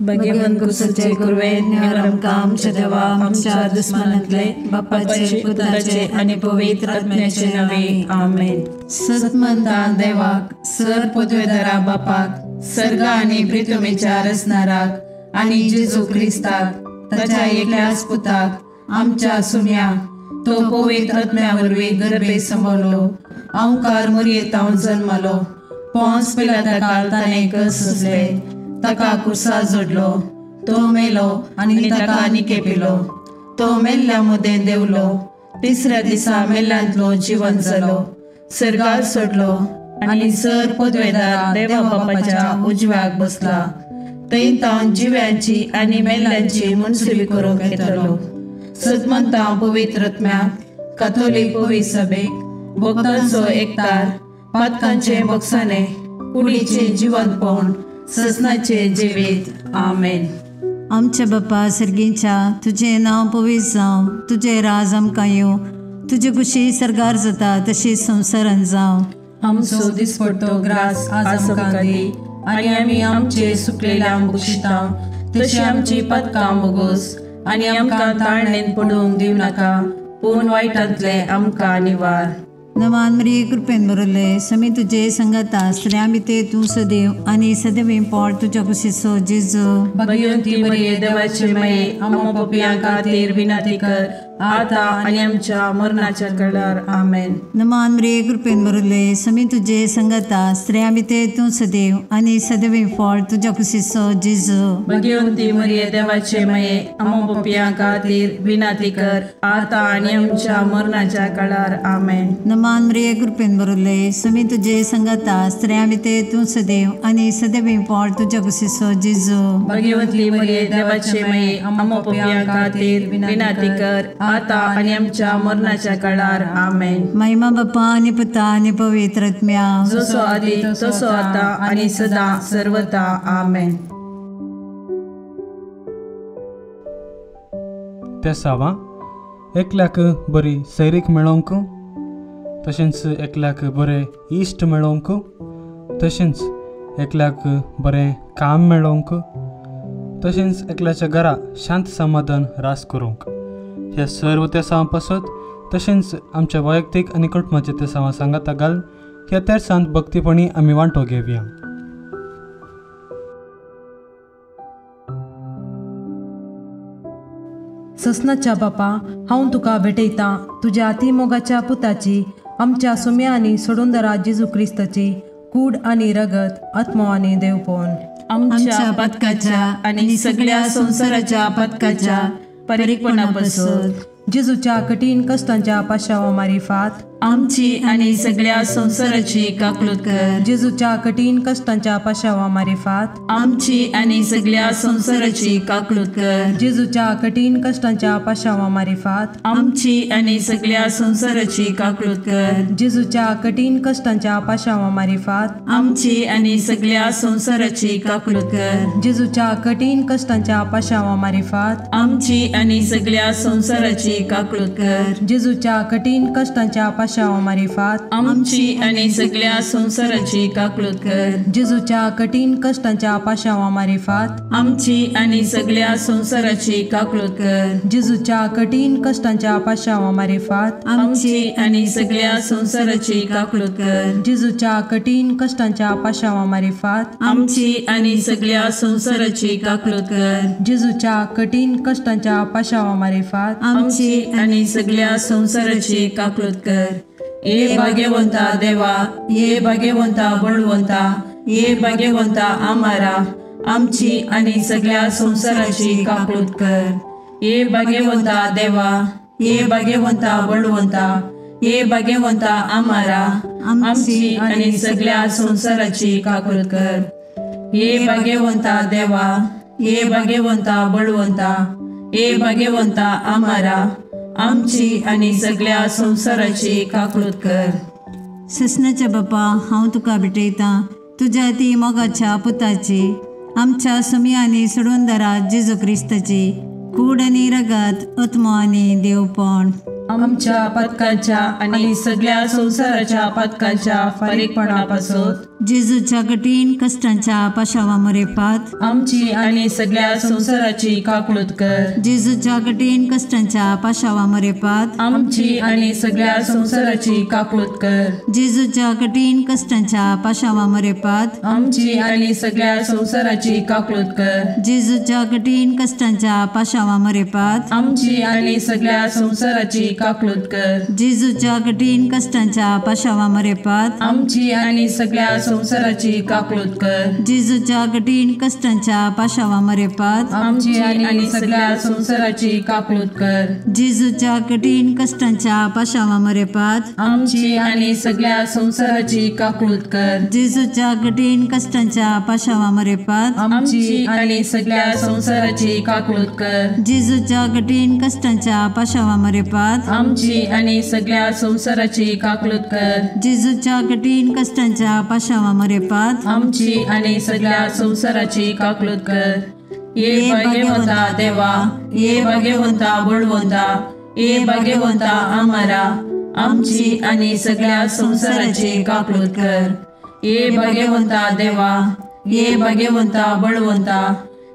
भगवंत कुसाचे कुरवे निवार आमकां आमच्या देवा आमच्या दुस्मानांतले बापाचे पुताचे आनी पवित्र आत्म्याचे नावे आमेन। सतमंता देवाक सर पदवेदारा बापाक सर्गा आनी प्रितुमेच्या रचणाराक आनी जेजू क्रिस्ताक ताच्या एकल्याच पुताक आमच्या सुम्या तो पवित्र आत्म्या वरवीं गर्भे सांबाळलो अंकार मुरयेतावन जल्मलो पोंस पिलाता काल ताणें कस सोंसले ताका कुर्सा जोडलो तो मेलो आनी ताका निकेपिलो तो मेल्ल्या मदें देंवलो तिसऱ्या दिसा मेल्ल्यांतलो जिवन जालो सर्गार सोडलो आनी सर पदवेदार देवा बापाच्या उजव्याक बसला थंय तावन जिव्यांची आनी मेल्ल्यांची मनसुली करूंक येतलो। सतमंता पवित्र आत्म्याक काथोलीक पवित्र सभेक भक्तांचो एकतार पातकांचे बक्षाने कुडीचे जिवंतपण ससनाचे जिवीत आमेन। आमच्या बापा सर्गीच्या तुजें नांव पवित्र जावं, तुजें राज आमकां येवं, तुजे कुशी सर्गार जाता तशी संवसारान जावं। आमचो दिसपडतो ग्रास आज आमकां दी आनी आमी आमचे सुकलेल्या बक्षिता तशी आमची पदकां बोगोस आनी आमकां ताळणेन पडूंक दिवं नाका पूण वायटांतले आमकां निवार। नवान मरिये कृपेन भरले समी तुझे संगता स्त्रियां भितर तूं सदैव आनी सदैव पोट तुज्या कुशीचो जेजू। भगवंती मरिये देवाचे माये आमकां पापयां खातीर विनंती कर आता आनी आमच्या मरणाच्या वेळार आमेन। नमान मरिये कृपेन भरले समी तुझे संगता स्त्रियां भितर तूं सदैव आनी सदैव पोट तुज्या कुशीचो जेजू। भगवंती मरिये देवाचे माये आमकां पापयां खातीर विनंती कर आता आनी आमच्या मरणाच्या वेळार आमेन। नमान मरिये कृपेन भरले समी तुझे संगता स्त्रियां भितर तूं सदैव आनी सदैव पोट तुज्या कुशीचो जेजू। भगवंती मरिये देवाचे माये आमकां पापयां खातीर विनंती कर आता आनी आमच्या मरणाच्या काळार आमेन। महिमा बापा आनी पुता आनी पवित्र आत्म्या जसो आदी तसो आता आनी सदा सर्वता आमेन। तेसावां एकल्याक बरी सैरीक मेळोवंक तशेंच एकल्याक बरें इश्ट मेळोवंक तशेंच एकल्याक बरें काम मेळोवंक तशेंच एकल्याच्या घरा शांत समाधान रास करूंक ह्या सर्व तेसांवां पासत तशेंच आमच्या वैयक्तीक आनी कुटुंबाच्या तेसांवां सांगाता घालून ह्या तेरसांत भक्तीपणी आमी वांटो घेवया। ससनाच्या बापा हांव तुका भेटयतां तुज्या अतिमोगाच्या पुताची आमच्या सुम्या आनी सोडूनदारा जेजू क्रिस्ताची कूड आनी रगत आत्मो आनी देवपण आमच्या पदकाच्या आनी सगळ्या संवसाराच्या पदकाच्या परिपणा पासून जेजूच्या कठीण कष्टांच्या पाशावा मारिफात आमची आनी सगळ्या संवसाराची काकलूत कर। जेजूच्या कठीण कष्टांच्या पाशावा मारिफात आमची आनी सगळ्या संवसाराची काकलूत कर। जेजूच्या कठीण कष्टांच्या पाशावा मारिफात आमची आनी सगळ्या संवसाराची काकलूत कर। जेजूच्या कठीण कष्टांच्या पाशावा मारिफात आमची आनी सगळ्या संवसाराची काकलूत कर। जेजूच्या कठीण कष्टांच्या पाशावा मारिफात आमची आनी सगळ्या संवसाराची काकलूत कर। जेजूच्या कठीण कष्टांच्या पाशावा मारिफात आमची आनी सगळ्या संवसाराची काकलूत कर। जेजूच्या कठीण कष्टांच्या पाशावा मारिफात आमची आनी सगळ्या संवसाराची काकलूत कर। जेजूच्या कठीण कष्टांच्या पाशावा मारिफात आमची आनी सगळ्या संवसाराची काकलूत कर। जेजूच्या कठीण कष्टांच्या पाशावा मारिफात आमची आनी सगळ्या संवसाराची काकलूत कर। जेजूच्या कठीण कष्टांच्या पाशावा मारिफात आमची आनी सगळ्या संवसाराची काकलूत कर। ये भाग्यवंता देवा ये भाग्यवंता बळवंता ये भाग्यवंता आमारा आमची आनी सगळ्या संवसाराची काकलूत कर। ये भाग्यवंता देवा ये भाग्यवंता बळवंता ये भाग्यवंता आमारा आमची आनी सगळ्या संवसाराची काकलूत कर। ये भाग्यवंता देवा ये भाग्यवंता बळवंता ये भाग्यवंता आमारा आमची आनी सगळ्या संवसाराची काकलूत कर। ससनाच्या बापा हांव तुका भेटयतां तुज्या ती मोगाच्या पुताची आमच्या सुमी आनी सोडूनदारा जेजू क्रिस्ताची कूड आनी रगत आत्मो आनी देवपण आमच्या पातकांच्या आनी सगळ्या संवसाराच्या पातकांच्या फारीकपणापासून जेजूच्या कठीण कश्टांच्या पाशावा मरेपात आमची आनी सगळ्या संवसाराची काकळूत कर। जेजूच्या कठीण कश्टांच्या पाशावा मरेपात आमची आनी सगळ्या संवसाराची काकळूत कर। जेजूच्या कठीण कश्टांच्या पाशावा मरेपात आमची आनी सगळ्या संवसाराची काकळूत कर। जेजूच्या कठीण कश्टांच्या पाशावा मरेपात आमची आनी सगळ्या संवसाराची काकळूत कर। जेजूच्या कठीण कश्टांच्या पाशावा मरेपात आमची आनी सगळ्या संवसाराची काकळूत कर। जेजूच्या कठीण कश्टांच्या पाशावा मरेपात आमची आनी सगळ्या संवसाराची काकळूत कर। जेजूच्या कठीण कश्टांच्या पाशावा मरेपात आमची आनी सगळ्या संवसाराची काकळूत कर। जेजूच्या कठीण कश्टांच्या पाशावा मरेपात आमची आनी सगळ्या संवसाराची काकळूत कर। जेजूच्या कठीण कश्टांच्या पाशावा मरेपात आमची आनी सगळ्या संवसाराची काकळूत कर। जेजूच्या कठीण कश्टांच्या पाशावा मरेपात आमची आनी सगळ्या संवसाराची काकळूत कर। ये भाग्यवंता देवा, ये भाग्यवंता बळवंता, ये भाग्यवंता आमारा, आमची आनी सगळ्या संवसाराची काकळूत कर। ये भाग्यवंता देवा, ये भाग्यवंता बळवंता,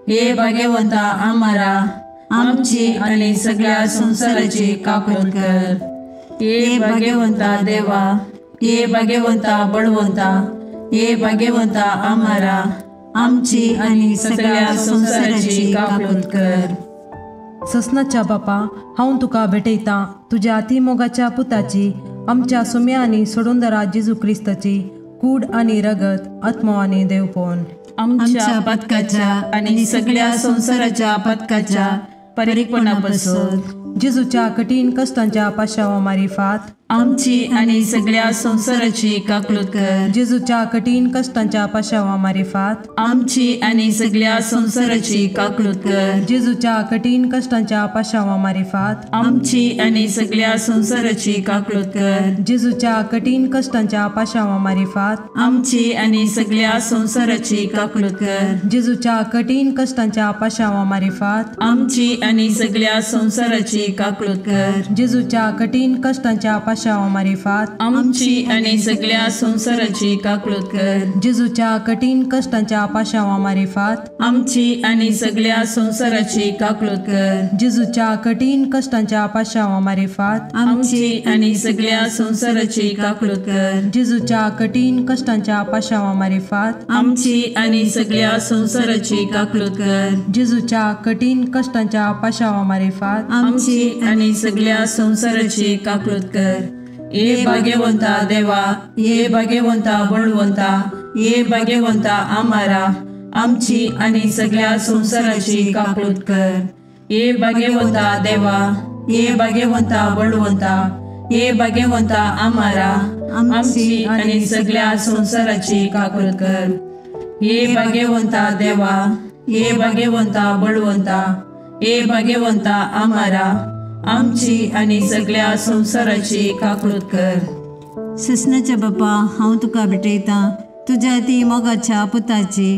ये भाग्यवंता आमारा, आमची आनी सगळ्या संवसाराची काकळूत कर। ये भाग्यवंता देवा, ये भाग्यवंता बळवंता, ये भाग्यवंता आमारा, आमची आनी सगळ्या संवसाराची काकळूत कर। ससनाच्या बापा, हांव तुका भेटयतां तुज्या अतिमोगाच्या पुताची, आमच्या सुम्या आनी सोडूनदारा जेजू क्रिस्ताची कूड आनी रगत, आत्मो आनी देवपण आमच्या पातकाच्या आनी सगळ्या संवसाराच्या पातकाच्या फारीकपणापासून जेजूच्या कठीण कश्टांच्या पाशावा मारिफात आमची आनी सगळ्या संवसाराची काकळूत कर। जेजूच्या कठीण कश्टांच्या पाशावा मारिफात आमची आनी सगळ्या संवसाराची काकळूत कर। जेजूच्या कठीण कश्टांच्या पाशावा मारिफात आमची आनी सगळ्या संवसाराची काकळूत कर। जेजूच्या कठीण कश्टांच्या पाशावा मारिफात आमची आनी सगळ्या संवसाराची काकळूत कर। जेजूच्या कठीण कश्टांच्या पाशावा मारिफात आमची आनी सगळ्या संवसाराची काकळूत कर। जेजूच्या कठीण कश्टांच्या पाशावा मारिफात आमची आनी सगळ्या संवसाराची काकळूत कर। जेजूच्या कठीण कश्टांच्या पाशावा मारिफात आमची आनी सगळ्या संवसाराची काकळूत कर। जेजूच्या कठीण कश्टांच्या पाशावा मारिफात आमची आनी सगळ्या संवसाराची काकळूत कर। जेजूच्या कठीण कश्टांच्या पाशावा मारिफात आमची आनी सगळ्या संवसाराची काकळूत कर। जेजूच्या कठीण कश्टांच्या पाशावा मारिफात आमची आनी सगळ्या संवसाराची काकळूत कर। ये भाग्यवंता देवा, ये भाग्यवंता बळवंता, ये भाग्यवंता आमारा, आमची आनी सगळ्या संवसाराची काकळूत कर। ये भाग्यवंता देवा, ये भाग्यवंता बळवंता, ये भाग्यवंता आमारा, आमची आनी सगळ्या संवसाराची काकळूत कर। ये भाग्यवंता देवा, ये भाग्यवंता बळवंता, ये भाग्यवंता आमारा, आमची आनी सगळ्या संवसाराची काकळूत कर। ससनाच्या बापा, हांव तुका भेटयतां तुज्या ती मोगाच्या पुताची,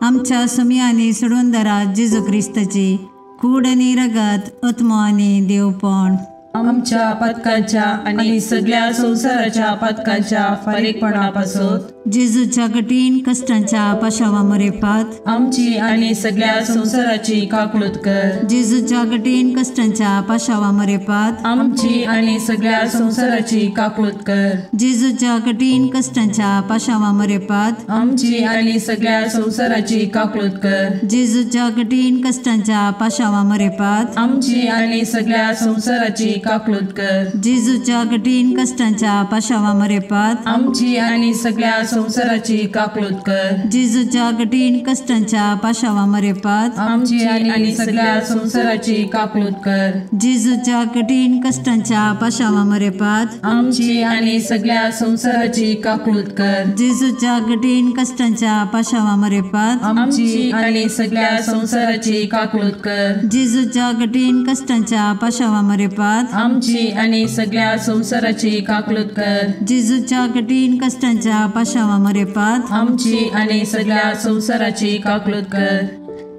आमच्या सुम्या आनी सोडूनदारा जेजू क्रिस्ताची कूड आनी रगत, आत्मो आनी देवपण आमच्या पातकांच्या आनी सगळ्या संवसाराच्या पातकांच्या फारीकपणापासून जेजूच्या कठीण कश्टांच्या पाशावा मरेपात आमची आनी सगळ्या संवसाराची काकळूत कर। जेजूच्या कठीण कश्टांच्या पाशावा मरेपात आमची आनी सगळ्या संवसाराची काकळूत कर। जेजूच्या कठीण कश्टांच्या पाशावा मरेपात आमची आनी सगळ्या संवसाराची काकळूत कर। जेजूच्या कठीण कश्टांच्या पाशावा मरेपात आमची आनी सगळ्या संवसाराची काकळूत कर। जेजूच्या कठीण कश्टांच्या पाशावा मरेपात आमची आनी सगळ्या संवसाराची काकळूत कर। जेजूच्या कठीण कश्टांच्या पाशावा मरेपात आमची आनी सगळ्या संवसाराची काकळूत कर। जेजूच्या कठीण कश्टांच्या पाशावा मरेपात आमची आनी सगळ्या संवसाराची काकळूत कर। जेजूच्या कठीण कश्टांच्या पाशावा मरेपात आमची आनी सगळ्या संवसाराची काकळूत कर। जेजूच्या कठीण कश्टांच्या पाशावा मरेपात आमची आनी सगळ्या संवसाराची काकळूत कर। जेजूच्या कठीण कश्टांच्या पाशावा मरेपात आमची आनी सगळ्या संवसाराची काकळूत कर।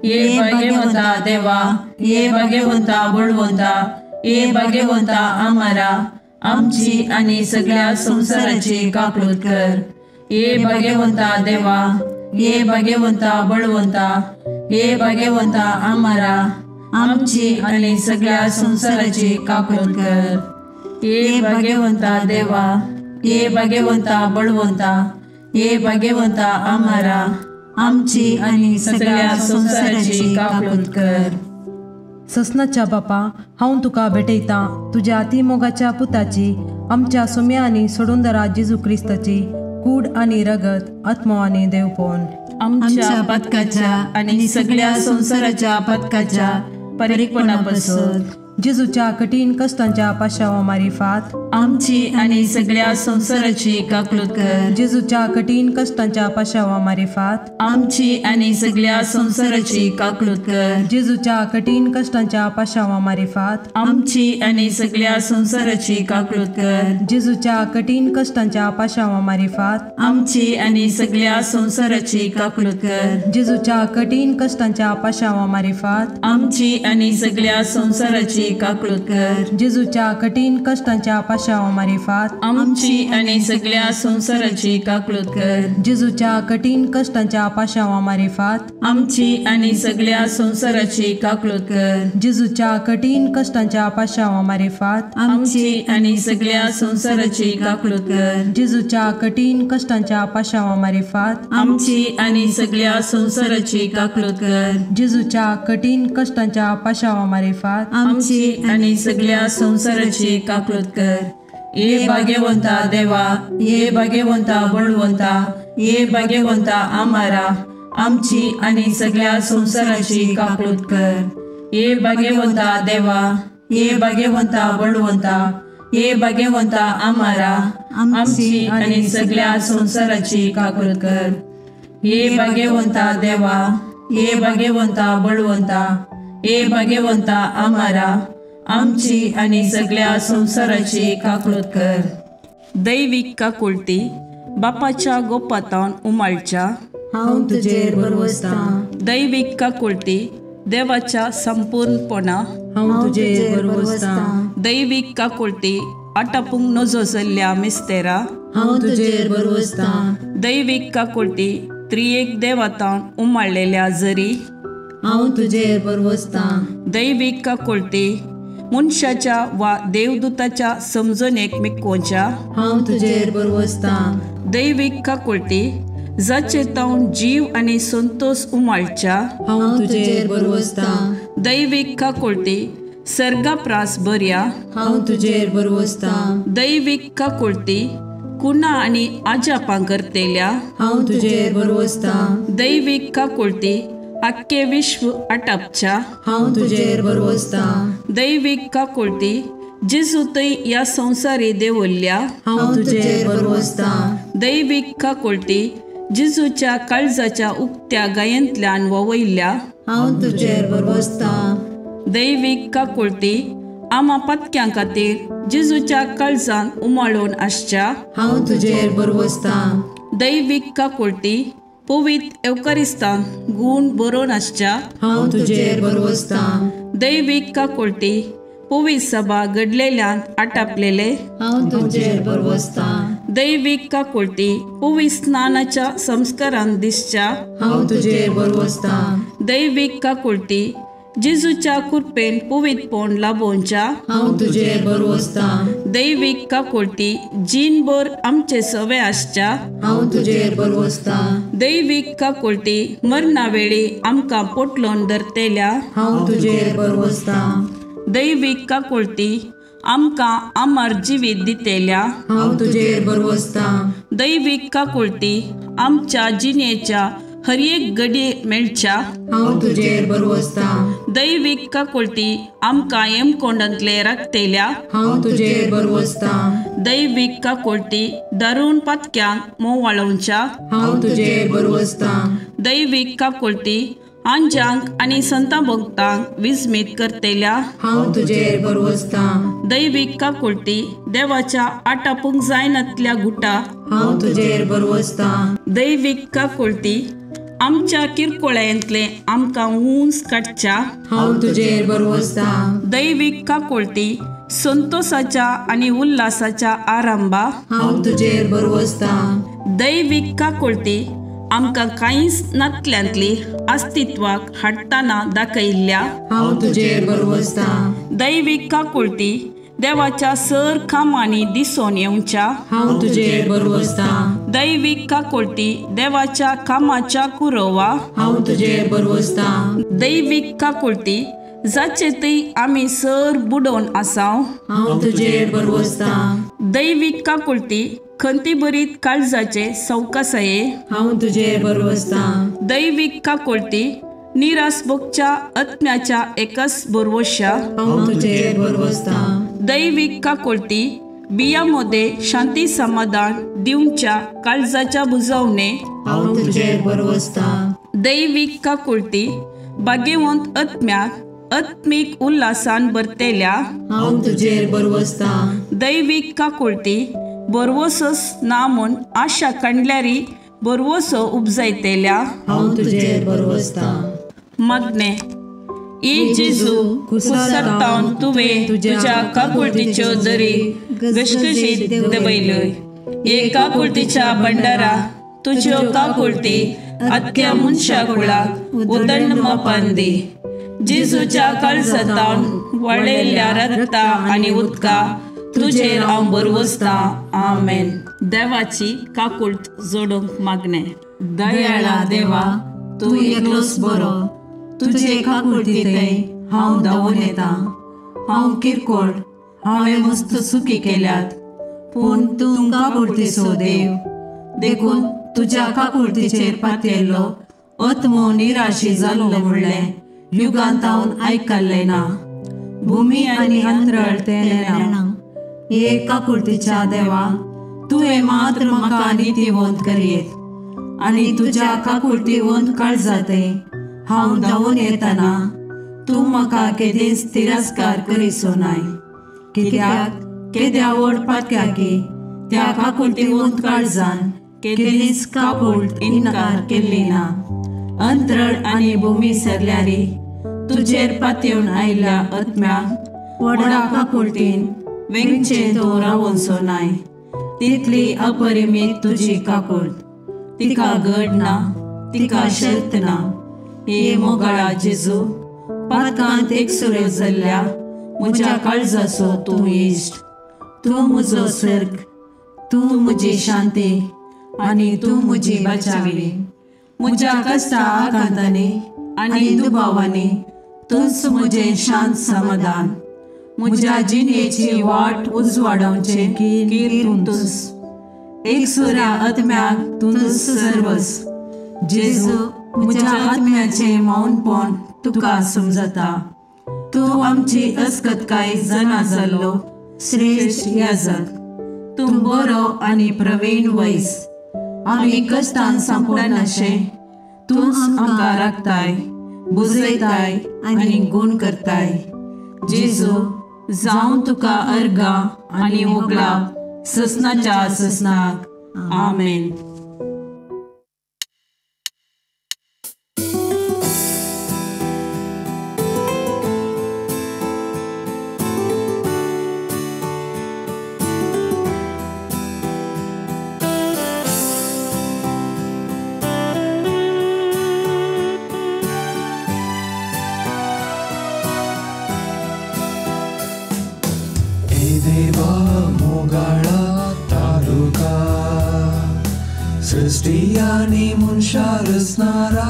ये भाग्यवंता देवा, ये भाग्यवंता बळवंता, ये भाग्यवंता आमारा आमची आनी सगळ्या संवसाराची काकळूत कर. ये भाग्यवंता देवा, ये भाग्यवंता बळवंता, ये भाग्यवंता आमारा आमची आनी सगळ्या संवसाराची काकळूत कर. ये भाग्यवंता देवा, ये भाग्यवंता बळवंता, ये भाग्यवंता आमारा आमची आनी सगळ्या संवसाराची काकळूत कर. ससनाच्या बापा, हांव तुका भेटयतां तुज्या अति मोगाच्या पुताची, आमच्या सोम्या आनी सोडूनदारा जेजू क्रिस्ताची कूड आनी रगत, आत्मो आनी देवपण आमच्या पथकाच्या आनी सगळ्या संवसाराच्या पथकाच्या परिपणापासून जेजूच्या कठीण कष्टांच्या पाशावा मारिफात आमची आनी सगळ्या संवसाराची काकळूत कर. जेजूच्या कठीण कष्टांच्या पाशावा मारिफात आमची आनी सगळ्या संवसाराची काकळूत कर. जेजूच्या कठीण कष्टांच्या पाशावा मारिफात आमची आनी सगळ्या संवसाराची काकळूत कर. जेजूच्या कठीण कष्टांच्या पाशावा मारिफात आमची आनी सगळ्या संवसाराची काकळूत कर. जेजूच्या कठीण कष्टांच्या पाशावा मारिफात आमची आनी सगळ्या संवसाराची काकळूत कर. जेजूच्या कठीण कष्टांच्या पाशावा मारिफात आमची आनी सगळ्या संवसाराची काकळूत कर. जेजूच्या कठीण कष्टांच्या पाशावा मारिफात आमची आनी सगळ्या संवसाराची काकळूत कर. जेजूच्या कठीण कष्टांच्या पाशावा मारिफात आमची आनी सगळ्या संवसाराची काकळूत कर. जेजूच्या कठीण कष्टांच्या पाशावा मारिफात आमची आनी सगळ्या संवसाराची काकळूत कर. जेजूच्या कठीण कष्टांच्या पाशावा मारिफात आमची आनी सगळ्या संवसाराची काकळूत कर. ये भाग्यवंता देवा, ये भाग्यवंता बळवंता, ये भाग्यवंता आमारा आमची आनी सगळ्या संवसाराची काकळूत कर. ये भाग्यवंता देवा, ये भाग्यवंता बळवंता, ये भाग्यवंता आमारा आमची आनी सगळ्या संवसाराची काकळूत कर. ये भाग्यवंता देवा, ये भाग्यवंता बळवंता, ये भाग्यवंता आमारा आमची आनी सगळ्या संवसाराची काकळूत कर. दैवीक काकुळती बापाच्या गोपातावन उमाळच्या हांव तुजेर भरवसतां. दैवीक काकुळती देवाच्या संपूर्णपणा हांव तुजेर भरवसतां. दैवीक काकुळती आटापूंक नजो जाल्ल्या मिस्तेरा हांव तुजेर भरवसतां. दैवीक काकुळती त्रियेक देवातावन उमाळलेल्या जरी हांव तुजेर भरवसतां. दैवीक काकुळती मनशाच्या वा देवदूताच्या समजणेक मिकोवच्या हांव तुजेर भरवसतां. दैवीक काकुळती जाचे तावन जीव आनी संतोष उमाळच्या हांव तुजेर भरवसतां. दैवीक काकुळती सर्गाप्रास बऱ्या हांव तुजेर भरवसतां. दैवीक काकुळती कुणा आनी आजापां करतेल्या हांव तुजेर भरवसतां. दैवीक काकुळती आख्खे विश्व आटापच्या हांव तुजेर भरवसतां. दैवीक काकुळती जेजू थंय ह्या संवसारी देवल्ल्या हांव तुजेर भरवसतां. दैवीक काकुळती जेजूच्या काळजाच्या उक्त्या गायेंतल्यान ववयल्ल्या हांव तुजेर भरवसतां. दैवीक काकुळती आमा पत्क्यां खातीर जेजूच्या काळजान उमाळून आसच्या हांव तुजेर भरवसतां. दैवीक काकुळती पवित्र एवकारिस्तान गूण बरोवन आसच्या हांव तुजेर भरवसतां. दैवीक काकुळती पवित्र सभा घडलेल्यान आटापलेले हांव तुजेर भरवसतां. दैवीक काकुळती पवित्र स्नानाच्या संस्कारान दिसच्या हांव तुजेर भरवसतां. दैवीक काकुळती जेजूच्या कृपेन पवित्रपण लाभोवच्या हांव तुजेर भरवसतां. दैवीक काकुळती जीणभर आमचे सवे आसच्या हांव तुजेर भरवसतां. दैवीक काकुळती मरणा वेळी आमकां पोटलोन धरतेल्या हांव तुजेर भरवसतां. दैवीक काकुळती आमकां अमर जिवीत दितेल्या हांव तुजेर भरवसतां. दैवीक काकुळती आमच्या जिणेच्या हर एक घडये मेळच्या हांव तुजेर भरवसतां. दैवीक काकुळती आमकां येमकोंडांतले राखतेल्या हांव तुजेर भरवसतां. दैवीक काकुळती दारून पातक्यांक मोवाळोवच्या हांव तुजेर भरवसतां. दैवीक काकुळती आंजांक आनी संता भक्तांक विस्मीत करतेल्या हांव तुजेर भरवसतां. दैवीक काकुळती देवाच्या आटापूंक जायनातल्या गुटा हांव तुजेर भरवसतां. दैवीक काकुळती आमच्या किरकोळ्यांतले आमकां उंच काडच्या हांव तुजेर भरवसतां. दैवीक काकुळटी संतोषाच्या आनी उल्हासाच्या आरंभा हांव तुजेर भरवसतां. दैवीक काकुळटी आमकां कांयच नातल्यांतली अस्तित्वाक हाडटना दाखयल्ल्या हांव तुजेर भरवसतां. दैवीक काकुळटी देवाच्या सर कामांनी दिसून येवच्या हांव तुजेर भरवसतां. दैवीक काकुळटी देवाच्या कामाच्या कुरोवा हांव तुजेर भरवसतां. दैवीक काकुळटी जाचे थंय आमी सर बुडोवन आसाव हांव तुजेर भरवसतां. दैवीक काकुळटी खंतीभरीत काळजाचे सवकासाये हांव तुजेर भरवसतां. दैवीक काकुळटी निराश भोगच्या आत्म्याच्या एकच भरवश्या हांव तुजेर भरवसतां. दैवीक काकुळटी बिया मध्ये शांती समाधान दिवच्या काळजाच्या बुजवणे हांव तुजेर भरवसतां. दैवीक काकुळटी भाग्यवंत आत्म्याक आत्मीक उल्हासान भरतेल्या हांव तुजेर भरवसतां. दैवीक काकुळटी भरवसोच ना म्हूण आशा काडल्यारी भरवसो उपजायतेल्या हांव तुजेर भरवसतां. मागणें. ए जेजू, कुसरतावन तुवें तुज्या काकुळटीच्यो दरी घसघशीत देंवयल्यो. हे काकुळटीच्या भंडारा तुज्यो काकुळटी आख्या मनशा कुळाक उदंड मापान दी. जेजूच्या काळजांतावन वळयल्ल्या रक्ता आनी उदका तुजेर हांव भरवसतां. आमेन. देवाची काकुळट जोडूंक मागणें. दयाळा देवा, तूं एकलोच बरो. तुजे काकुळटींतय हांव धांवून येता. हांव किरकोळ, हांवें मस्त चुकी केल्यात, पूण तूं काकुळटीचो देव. देखून तुज्या काकुळटीचेर पातयेल्लो आत्मो निराशी जाल्लो म्हणलें युगांतावन आयकल्लें ना. भुमी आनी अंतरळ तें नेणा. हे काकुळटीच्या देवा, तुवें मात्र म्हाका नितीवंत करयेत आनी तुज्या काकुळटीवंत काळजांतय हांव धांवून येतना तूं म्हाका केदींच तिरस्कार करिसो नाय. कित्याक केद्या व्हड पातक्याकी त्या काकुळटीवंत काळजान केदींच काकुळट इन्कार केल्ली ना. अंतरळ आनी भुमी सरल्यारी तुजेर पातयेवन आयिल्ल्या आत्म्याक व्हडा काकुळटीन वेंगचें तूं रावोनसो नाय. तितली अपरिमीत तुजी काकुळट, तिका गड ना, तिका शर्त ना. हे मोगाळा जेजू, पातकांत एकसुरो जाल्ल्या म्हज्या काळजाचो तूं इश्ट. तूं म्हजो सर्ग, तूं म्हजी शांती आनी तूं म्हजी बचावी. म्हज्या कश्टा आकांतांनी आनी दुबावांनी तूंच म्हजें शांत समाधान. म्हज्या जिणेची वाट उजवाडावचें कीर तूंच. एकसुऱ्या आत्म्याक तूंच सर्वस. जेजू, म्हज्या आत्म्याचें मौनपण तुका समजता. तूं आमची अस्कतकाय जाणा जाल्लो श्रेश्ठ याजक. तूं बरो आनी प्रवीण वैस. आमी कश्टान सांपडनाशें तूंच आमकां राखताय, बुजयताय आनी गूण करताय. जेजू, जावं तुका अर्गां आनी होगळाप ससनाच्या ससनाक. आमेन. सृष्टी मनशा रचणारा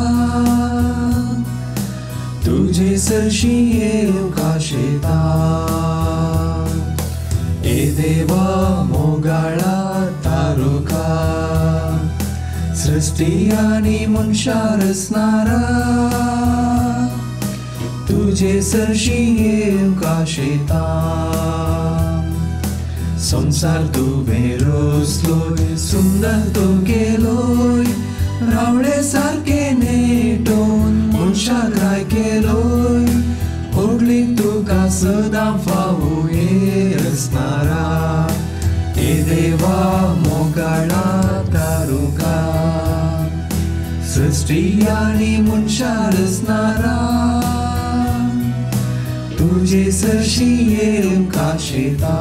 तुजे सरशी येवंक आशेता. ए देवा मोगाळा तारुका, सृष्टी आनी मनशा रचणारा तुजे सरशी येवंक आशेता. संसार तुवें रचलोय, सुंदर तूं केलोय, रावळे सारके नेटोवन मनशाक राय केलोय. होगली तुका सदां फावो हे रचणारा, हे देवा मोगाळा तारुका, सृश्टी आनी मनशां रचणारा तुजे सरशी येवंक आशेता.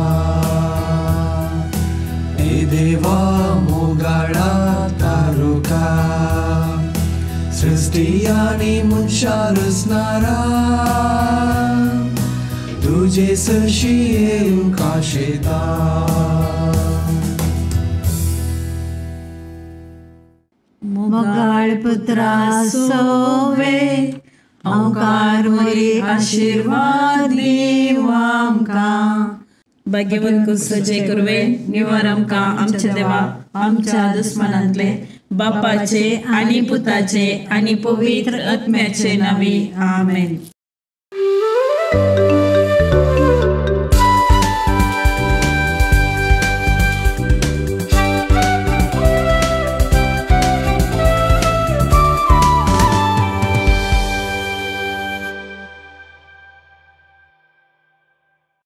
हे देवा मोगाळा तारुका सृश्टी आनी मनशां रचणारा तुजे सरशी येवंक आशेता. मोगाळ पुत्रा सोवे ओंकार मोरी आशिर्वाद दीव आमकां. भाग्यवंत कुसचे कुरवे निवार आमकां आमच्या देवा आमच्या दुस्मनांतले बापाचे आनी पुताचे आनी पवित्र आत्म्याचे नांवी आमेन.